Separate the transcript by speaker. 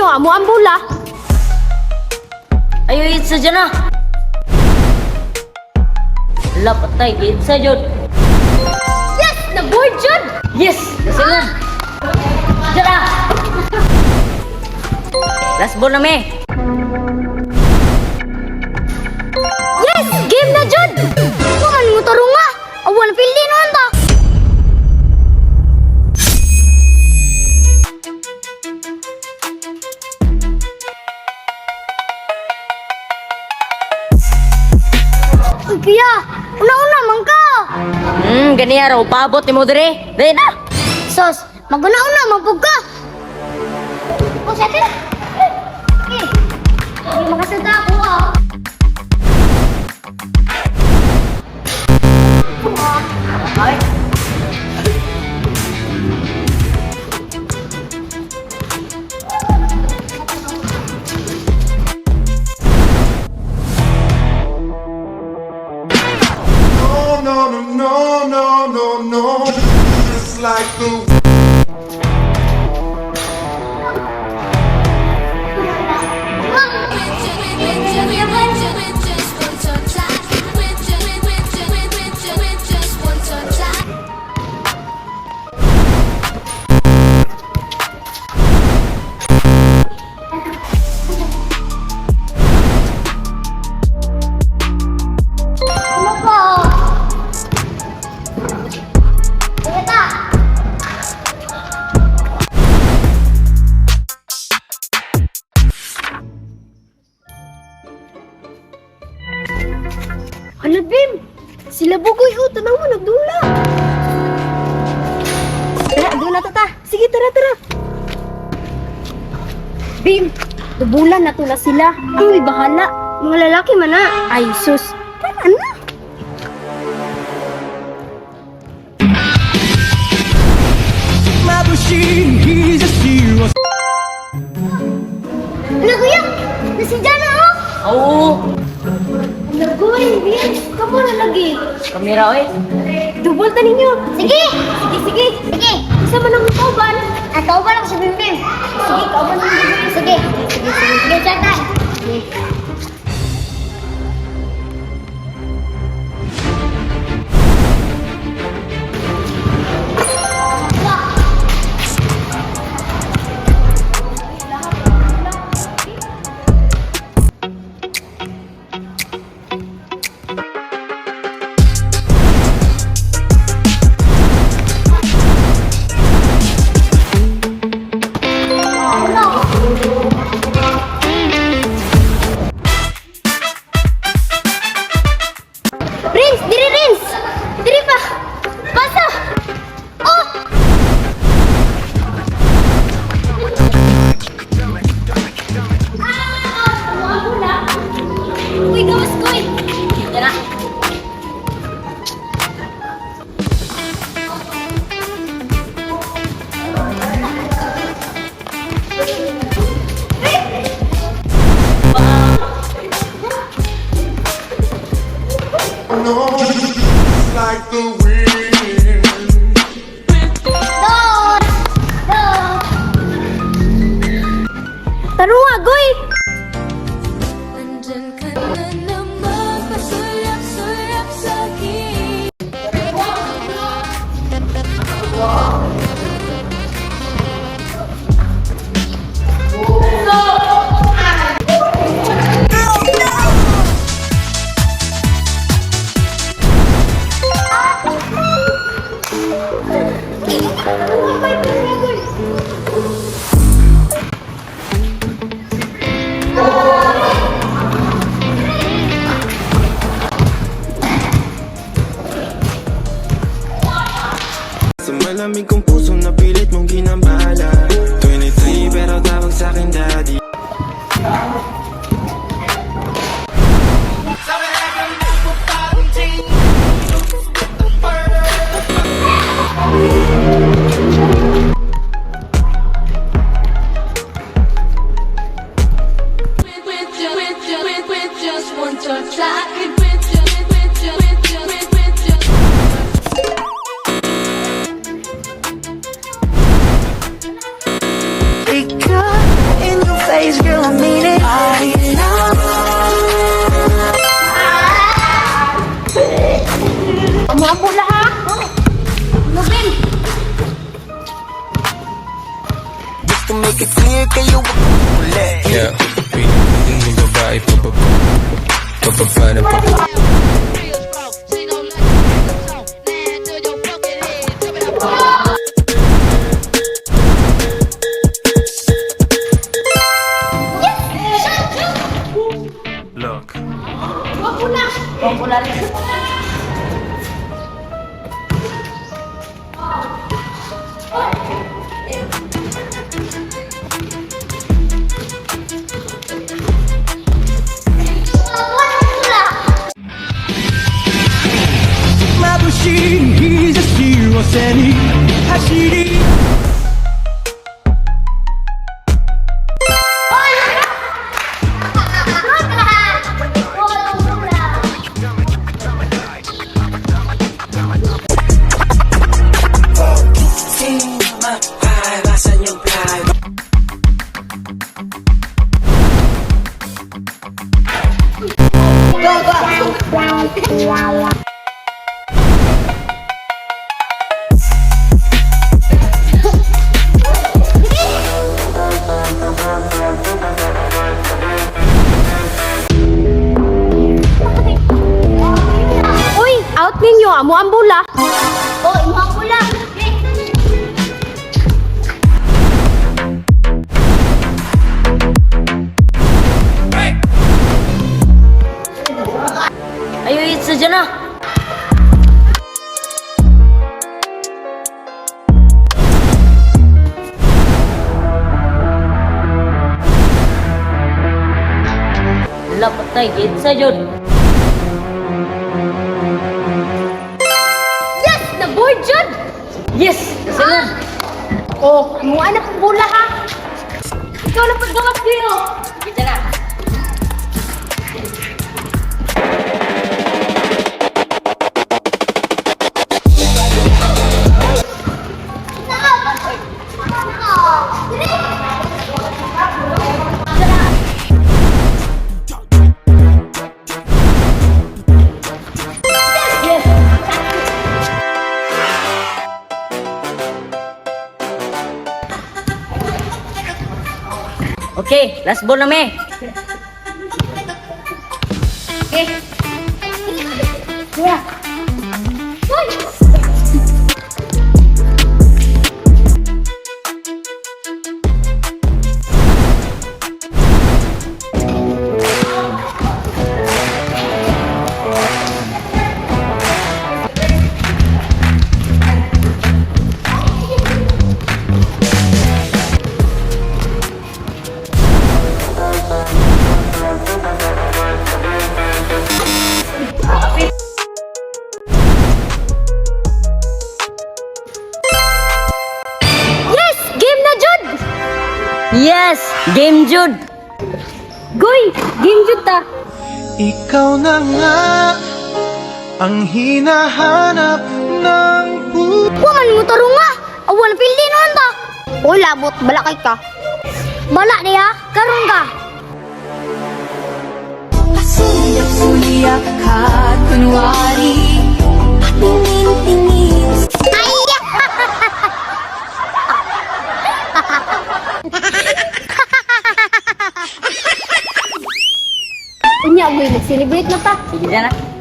Speaker 1: Ninyo amo ang bola.
Speaker 2: Ayo, itsa dyan na. Hala, patay. Itsa dyan.
Speaker 1: Yes! Na-board jud!
Speaker 2: Yes! Nasilan! Dyan na! Last ball na, me.
Speaker 1: Yes! Game na jud! Kuman mo tarunga! Awan pildi noon ta! Uy, kuya! Una-una man ka!
Speaker 2: Ganiya raw. Paabot ni mo dire. Dahil na!
Speaker 1: Sos, maguna-una man pug ka! O, second! Eh, hindi makasada ako ah.
Speaker 2: Ay!
Speaker 3: No, no, no, no, no, no. Just like the
Speaker 4: With just one touch, with just one touch.
Speaker 1: Ano pa? Sige ta! Ano, Bim? Sila Bugoy, oh, tanaw mo, nagdula. Tara, dula ta ta. Sige, tara, tara. Bim, dubulan na to na sila. Uy, bahala. Mga lalaki man na. Ay, sus. Tara na. Ano, kuya? Nasi Jana, oh!
Speaker 2: Oo!
Speaker 1: Ano, goy, Bim? Kamo na lagi.
Speaker 2: Kamera, oy.
Speaker 1: Dubol ta ninyo. Sige! Sige, sige. Sige. Isa man ang kauban. Ang kauban ako si Bimbim. Sige, kauban ang Bimbim. Sige. Sige, sige. Sige, tsaka. Sige. Rins! Diri, Rins! Diri pa! Pasa! Oh! Ah! Uy, gawas ko eh!
Speaker 2: Dyan na.
Speaker 3: No, just like the wind.
Speaker 1: Dos! Dos! Tarunga, goy!
Speaker 4: Andyan ka na naman, pasulyak-sulyak sa'kin.
Speaker 5: Sa malamig kong puso na pilit mong ginambala. 23 pero tawag sa'kin daddy.
Speaker 4: With just one touch, I could with just
Speaker 5: Ikaw in
Speaker 1: Ang pula ha. Lubin.
Speaker 5: Just to make it clear kayo ulit.
Speaker 6: Yeah, piling yung babae pababa. Pababa na pababa.
Speaker 1: Yes! Shot! Shot!
Speaker 6: Look.
Speaker 1: Ang pula.
Speaker 2: Ang pula rin.
Speaker 1: Ang pula.
Speaker 5: 眩しい日差しを背に走り
Speaker 1: Walang pula. Uy, out ninyo, amo ang bula. Oh, imo ang bula.
Speaker 2: Ayo, it's dyan na. Wala, patay. Gitsa yun.
Speaker 1: Yes, na-board jud.
Speaker 2: Yes! Kasunod!
Speaker 1: Oh, imo anak ang bula ha. Ikaw na paggawas niyo.
Speaker 2: Gitsa na. Yes! Okay, last ball na me.
Speaker 1: Okay. Yeah. Uy! Yes! Game na jud!
Speaker 2: Yes! Game Jude!
Speaker 1: Goy! Game jud ta.
Speaker 3: Ikaw na nga ang hinahanap ng puso.
Speaker 1: Wa man mo tarunga. Awan pildi noon ta. O labot balakay ka. Bala niya karon ka.
Speaker 4: Sulyap-sulyap ka, kunwari Tingin-tingin.
Speaker 1: Ay! Unya, boy, nag-celebrate na ta.
Speaker 2: Sige dyan na.